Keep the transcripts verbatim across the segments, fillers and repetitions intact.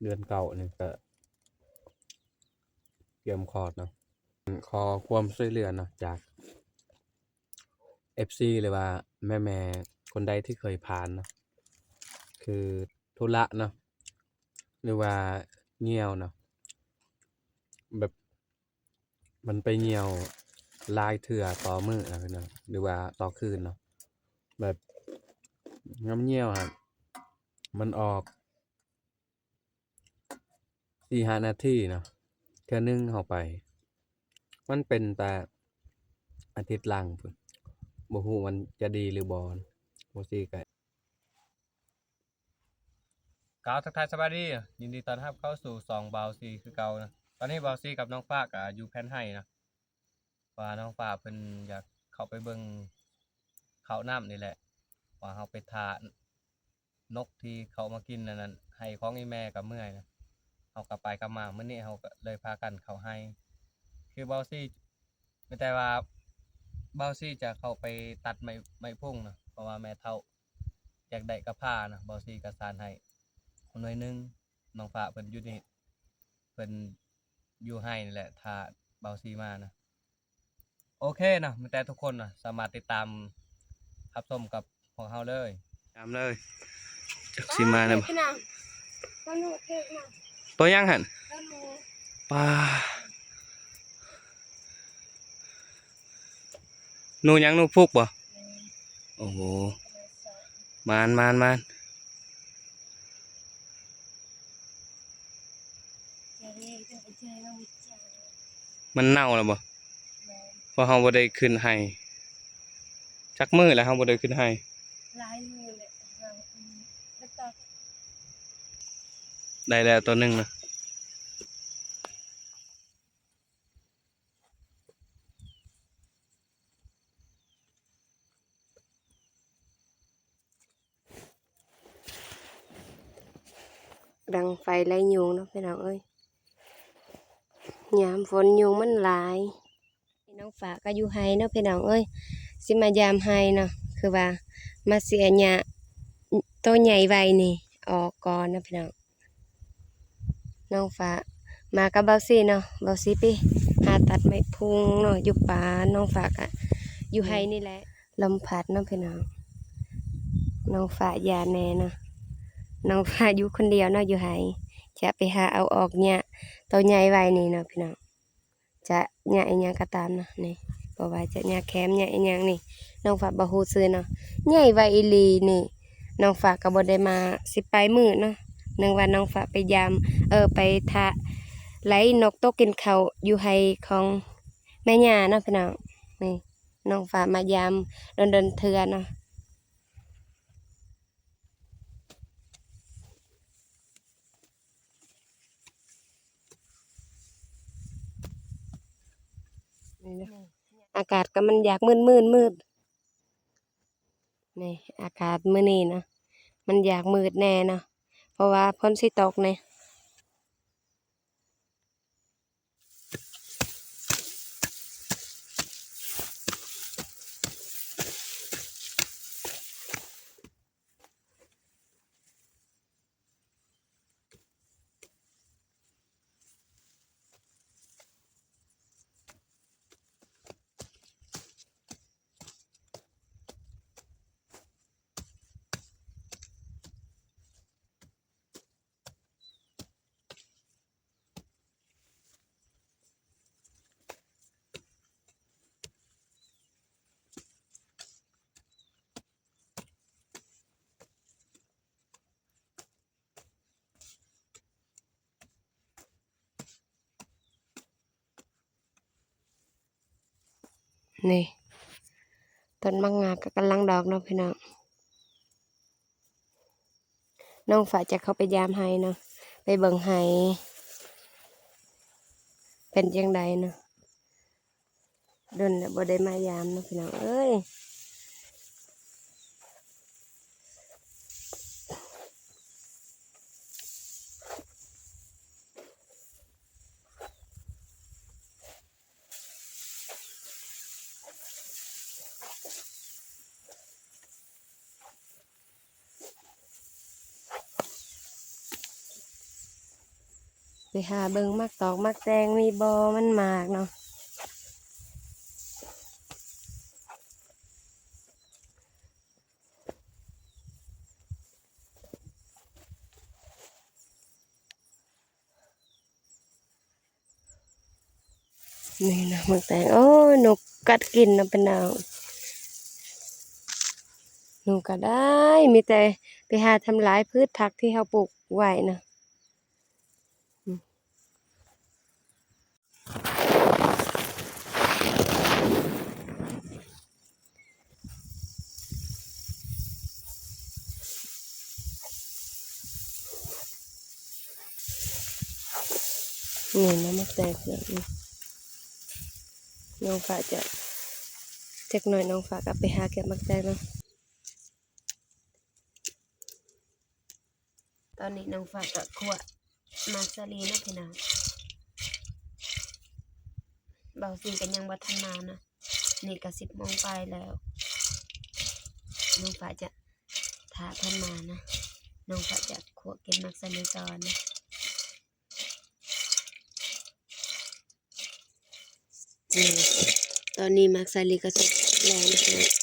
เดือนเก้านี่ก็เตรียมคลอดเนาะ ขอความช่วยเหลือเนาะ จากเอฟซี หรือว่าแม่ๆ คนใดที่เคยผ่านเนาะ คือธุระเนาะ หรือว่าเหี่ยวเนาะ แบบมันไปเหี่ยวหลายเทื่อต่อมื้อนะพี่น้อง หรือว่าต่อคืนเนาะ แบบน้ำเหี่ยวครับ มันออกสี่ห้านาทีเนาะ เทื่อหนึ่งเข้าไป มันเป็นแต่อาทิตย์หลังพุ้น บ่ฮู้มันจะดีหรือบ่ บ่ซี่ก็ กล่าวทักทายสบายดี ยินดีต้อนรับเข้าสู่ช่องบ่าวซีคือเก่านะ ตอนนี้บ่าวซีกับน้องฟ้าก็อยู่แผนไฮ่นะ ว่าน้องฟ้าเพิ่นอยากเข้าไปเบิ่งเข้าน้ำนี่แหละ ว่าเฮาไปถ่านกที่เขามากินนั่นนั่น ไฮ่ของอีแม่ก็เมื่อยนะ เฮาก็ไปก็มา มื้อนี้เฮาก็เลยพากันเข้าไฮ่ คือบ่าวซี มีแต่ว่าบ่าวซีจะเข้าไปตัดไม้ ไม้พุงนะ เพราะว่าแม่เฒ่าอยากได้กะพร้านะ บ่าวซีก็สานให้หน่วยหนึ่ง น้องฟ้าเพิ่นอยู่นี่ เพิ่นอยู่ไฮ่นี่แหละ ถ้าบ่าวซีมานะ โอเคนะ มีแต่ทุกคนนะ สามารถติดตามรับชมกับพวกเฮาเลย ตามเลย จักสิมาแล้วบ่ พี่น้อง ตัวหนูเทกนะ ตัวหยังหั่น ตัวหนู ปลา หนูหยัง หนูพุกบ่ แม่น โอ้โห มาน มาน มาน มันเน่าแล้วบ่ แม่น เพราะเฮาบ่ได้ขึ้นไฮ่ จักมื้อแล้วเฮาบ่ได้ขึ้นไฮ่ หลายมื้อแล้ว อืม แล้วก็ ได้แล้วตัวหนึ่งนะ ดังไฟไล่ยุงเนาะพี่น้องเอ้ย ยามฝนยุงมันหลาย น้องฟ้าก็อยู่ไฮ่เนาะพี่น้องเอ้ย สิมายามไฮ่เนาะ คือว่ามาเสียหญ้าโตใหญ่ไว้นี่ออกก่อนเนาะพี่น้อง น้องฟ้ามากับบ่าวซีเนาะ บ่าวซีไปหาตัดไม้พุงเนาะ อยู่ป่า น้องฟ้าก็อยู่ไฮ่นี่แหละ ลมพัดเนาะพี่น้อง น้องฟ้าย่านแน่เนาะ น้องฟ้าอยู่คนเดียวเนาะ อยู่ไฮ่ จะไปหาเอาออกหญ้าโตใหญ่ไว้นี่เนาะพี่น้อง จะหญ้าอิหยังก็ตามเนาะนี่ บ่ว่าจะหญ้าแคม หญ้าอิหยังนี่ น้องฟ้าบ่ฮู้ชื่อเนาะ ใหญ่ไว้อีหลีนี่ น้องฟ้าก็บ่ได้มาสิปลายมื้อเนาะ เนื่องว่าน้องฟ้าไปยาม เออ ไปถ่าไล่นกโตกินข้าวอยู่ไฮ่ของแม่ย่าเนาะพี่น้อง นี่ น้องฟ้ามายามดนๆเทื่อเนาะ นี่นะ อากาศก็มันอยากมืดๆ มืด นี่ อากาศมื้อนี้เนาะ มันอยากมืดแน่เนาะ เพราะว่าฝนสิตกนี่ นี่ ต้นหมากงาก็กำลังดอกเนาะพี่น้อง น้องฟ้าจะเข้าไปยามไฮ่เนาะ ไปเบิ่งไฮ่ เป็นจั่งใดเนาะ โดนแล้วบ่ได้มายามเนาะพี่น้องเอ้ย นี่ ไปหาเบิ่งหมากตอกหมากแตงมีบ่ มันหมากเนาะ นี่นะหมากแตง โอ้ย นกกัดกินนะพี่น้อง หนูก็ได้ มีแต่ไปหาทำลายพืชผักที่เฮาปลูกไว้นะ อืม นี่นะหมากแตงเนาะ อืม น้องฟ้าจะ จักหน่อยน้องฟ้าก็ไปหาเก็บหมากแตงเนาะ ตอนนี้น้องฟ้าก็คั่วหมากสาลีเนาะพี่น้อง เบาซีก็ยังบ่ทันมานะ นี่ก็สิบโมงปลายแล้ว น้องฟ้าจะถ้าเพิ่นมานะ น้องฟ้าจะคั่วกินหมากสาลีก่อนนะ นี่ ตอนนี้หมากสาลีก็สุกแล้วนะคะ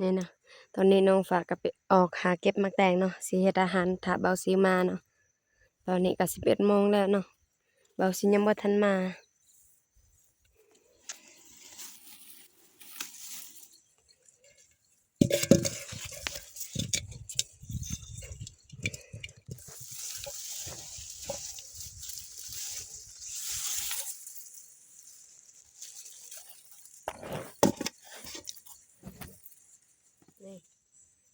นี่นะ ตอนนี้น้องฟ้าก็ไปออกหาเก็บหมากแตงเนาะ สิเฮ็ดอาหารถ้าเบาซีมาเนาะ ตอนนี้ก็สิบเอ็ดโมงแล้วเนาะ เบาซียังบ่ทันมา นี่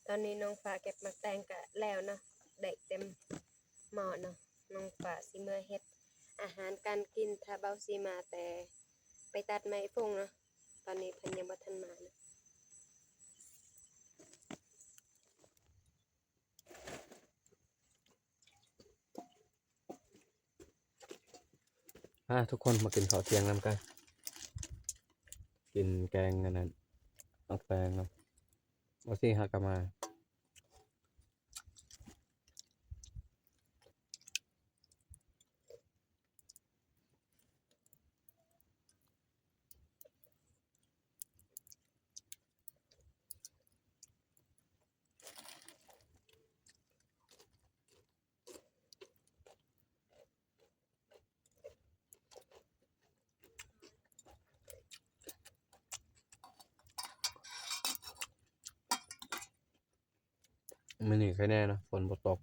ตอนนี้น้องฟ้าเก็บหมากแตงก็แล้วเนาะ ได้เต็มหม้อเนาะ น้องฟ้าสิเมือเฮ็ดอาหารการกินถ้าเบาซีมา แต่ไปตัดไม้ฟงเนาะ ตอนนี้เพิ่นยังบ่ทันมาเนาะ อ่ะ ทุกคนมากินข้าวเที่ยงนำกัน กินแกงอันนั้น หมากแตงเนาะ เบาซีหากะมา มื้อนี้ใครแน่เนาะ ฝนบ่ตก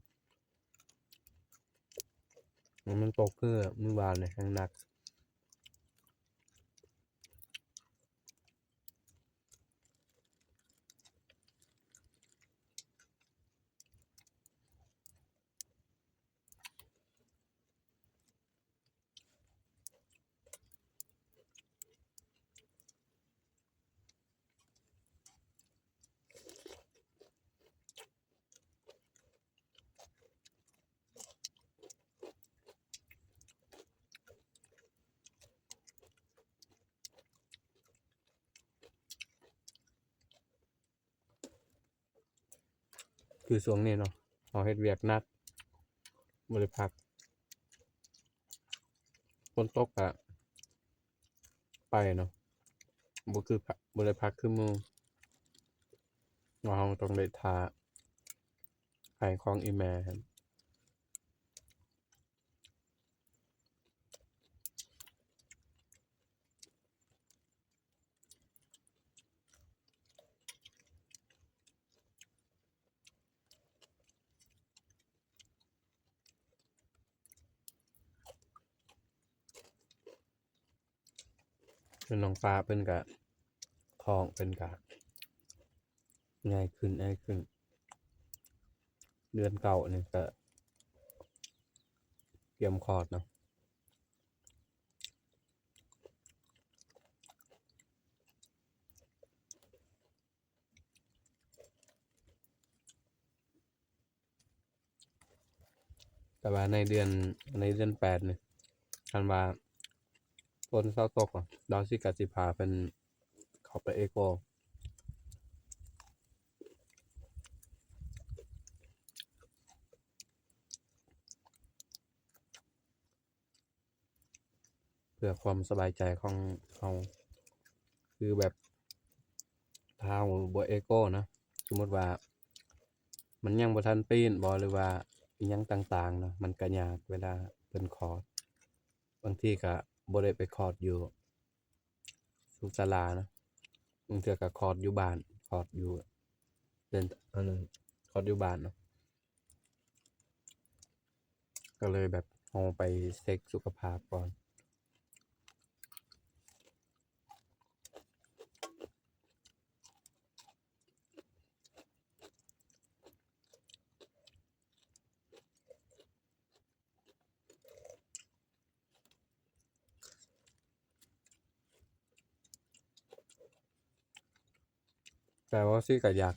มันตกคือมื้อวานเนี่ยแฮงหนัก คือช่วงนี้เนาะ เฮาเฮ็ดเวียกหนัก บ่ได้พัก ฝนตกอะไปเนาะ บ่คือพัก บ่ได้พักคือหมู่ เฮาต้องได้ท่าขายของอีแม่หั่น ไป น้องฟ้าเพิ่นก็ ท้องเพิ่นก็ใหญ่ขึ้น ใหญ่ขึ้น เดือนเก้านี่ก็เตรียมคลอดเนาะ แต่ว่าในเดือน ในเดือนแปดนี่ คันว่าฝนเซาตกอะ ดาวซี่ก็สิพาเพิ่นเข้าไปเอโก เพื่อความสบายใจของเรา คือแบบ ถ้าเราบ่เอโกนะ สมมุติว่า มันยังบ่ทันปีนบ่ หรือว่าอิหยังต่างๆเนาะ มันก็ยากเวลาเพิ่นคลอด บางทีก็บ่ได้ไปคลอดอยู่สุขศาลานะ บางเทื่อก็คลอดอยู่บ้าน คลอดอยู่ เป็น อันนั้น คลอดอยู่บ้านเนาะ ก็เลยแบบเอาไปเช็คสุขภาพก่อน แต่ว่าซี่ก็อยาก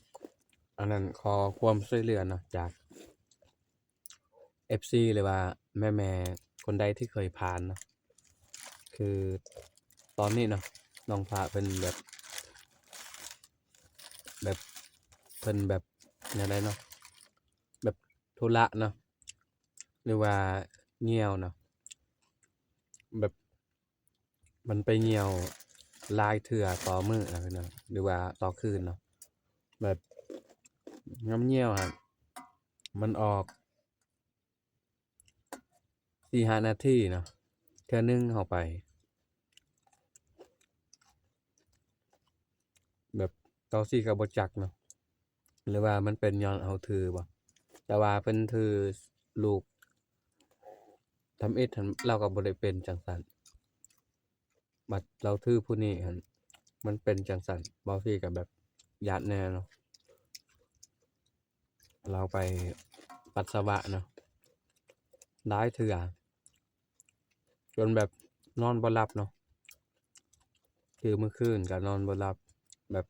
อันนั้น ขอความช่วยเหลือเนาะ จาก เอฟซี หรือว่าแม่ๆคนใดที่เคยผ่านเนาะ คือตอนนี้เนาะ น้องฟ้าเพิ่นแบบ แบบ เพิ่นแบบแนวใดเนาะ แบบธุระเนาะ หรือว่าเหี่ยวเนาะ แบบ มันไปเหี่ยวหลายเทื่อต่อมื้อนะพี่น้อง หรือว่าต่อคืนเนาะ แบบ ยามเหี่ยวอะ มันออกสี่ห้านาทีเนาะ เทื่อหนึ่งเราไป แบบ ดาวซี่ก็บ่จักเนาะ หรือว่ามันเป็นย้อนเราถือบ่ แต่ว่าเพิ่นถือลูกทำอิฐหั่น ลาวก็บ่ได้เป็นจั่งซั้น บัดลาวถือผู้นี้หั่น มันเป็นจั่งซั้น ดาวซี่ก็แบบย้านแน่เนาะ ลาวไปปัสสาวะเนาะ หลายเทื่อ จนแบบนอนบ่หลับเนาะ คือเมื่อคืนก็นอนบ่หลับ แบบ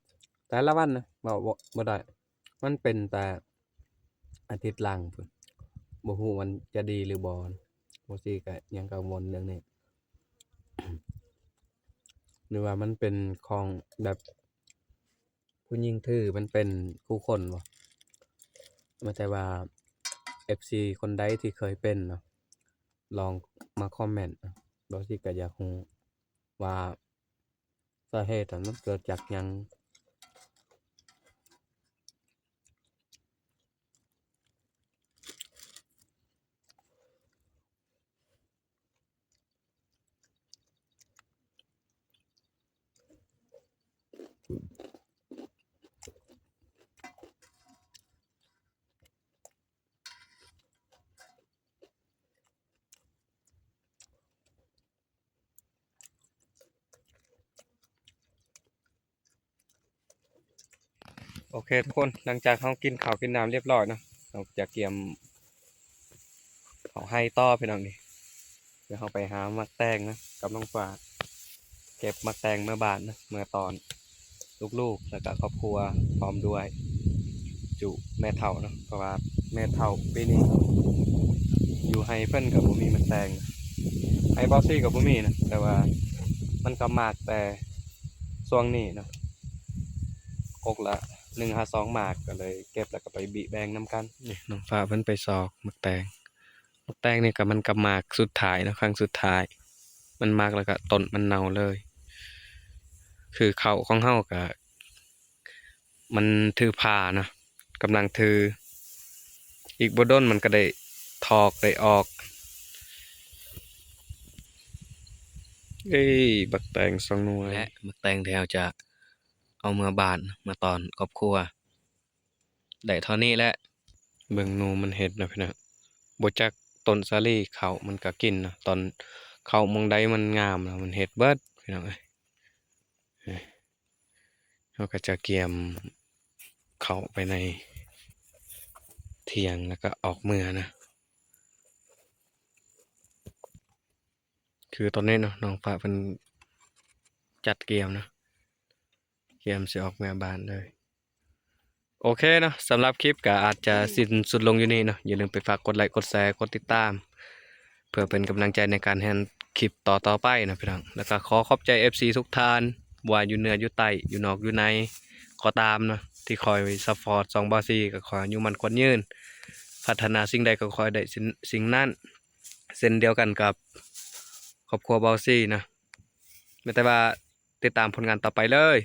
แต่ละวันนะ เว้าบ่ บ่ได้ มันเป็นแต่อาทิตย์หลังพู้น บ่ฮู้มันจะดีหรือบ่ ดาวซี่ก็ยังกังวลเรื่องนี้ หรือว่ามันเป็นของแบบ ผู้หญิงถือมันเป็นคู่คนบ่ บ่แน่ใจว่า เอฟซี คนใดที่เคยเป็นเนาะ ลองมาคอมเมนต์เนาะ ดาวซี่ก็อยากรู้ว่าสาเหตุอะมันเกิดจากหยัง โอเคทุกคน หลังจากเรากินข้าวกินน้ำเรียบร้อยเนาะ เราจะเตรียมเข้าไฮ่ต่อพี่น้องนี่ เดี๋ยวเราไปหาหมากแตงนะ กับน้องฟ้า เก็บหมากแตงเมือบ้านนะ เมือต้อนลูกๆ แล้วก็ครอบครัว พร้อมด้วยจุแม่เฒ่าเนาะ เพราะว่าแม่เฒ่าปีนี้อยู่ไฮ่เพิ่นก็บ่มีหมากแตง ไฮ่ดาวซี่ก็บ่มีนะ แต่ว่ามันก็หมากแต่ช่วงนี้เนาะ กกละหนึ่งหาสองหมาก ก็เลยเก็บแล้วก็ไปบิแบ่งนำกัน นี่น้องฟ้าเพิ่นไปซอกหมากแตง หมากแตงนี่ก็มันก็หมากสุดท้ายเนาะ ครั้งสุดท้าย มันหมากแล้วก็ต้นมันเน่าเลย คือข้าวของเฮาก็ มันถือผ่าเนาะ กำลังถือ อีกบ่ดนมันก็ได้ถอกได้ออก เอ้ย บักแตงสองหน่วย และบักแตงที่เราจะเอาเมือบ้านมาต้อนครอบครัว ได้เท่านี้แหละ เบิ่งหนูมันเฮ็ดนะพี่น้อง บ่จักต้นสาลี ข้าวมันก็กินนะ ตอนข้าวหม่องใดมันงามนะ มันเฮ็ดเบิดพี่น้องเอ้ย เอ้ย เราก็จะเกียมเข้าไปในเถียงแล้วก็ออกเมือนะ คือตอนนี้เนาะ น้องฟ้าเพิ่นจัดเกียมเนาะ เกียมสิออกเมือบ้านเลย โอเคเนาะ สำหรับคลิปก็อาจจะสิ้นสุดลงอยู่นี่เนาะ อย่าลืมไปฝากกดไลค์ กดแชร์ กดติดตาม เพื่อเป็นกำลังใจในการเฮ็ดคลิปต่อๆไปนะพี่น้อง แล้วก็ขอขอบใจ เอฟซี ทุกท่าน ว่าอยู่เหนืออยู่ใต้ อยู่นอกอยู่ใน ก็ตามเนาะ ที่คอยซัพพอร์ตช่องบ่าวซี ก็ขออายุมั่นขวัญยืน พัฒนาสิ่งใดก็ขอให้ได้สิ่งสิ่งนั้น เช่นเดียวกันกับครอบครัวบ่าวซีนะ ไม่แต่ว่าติดตามผลงานต่อไปเลย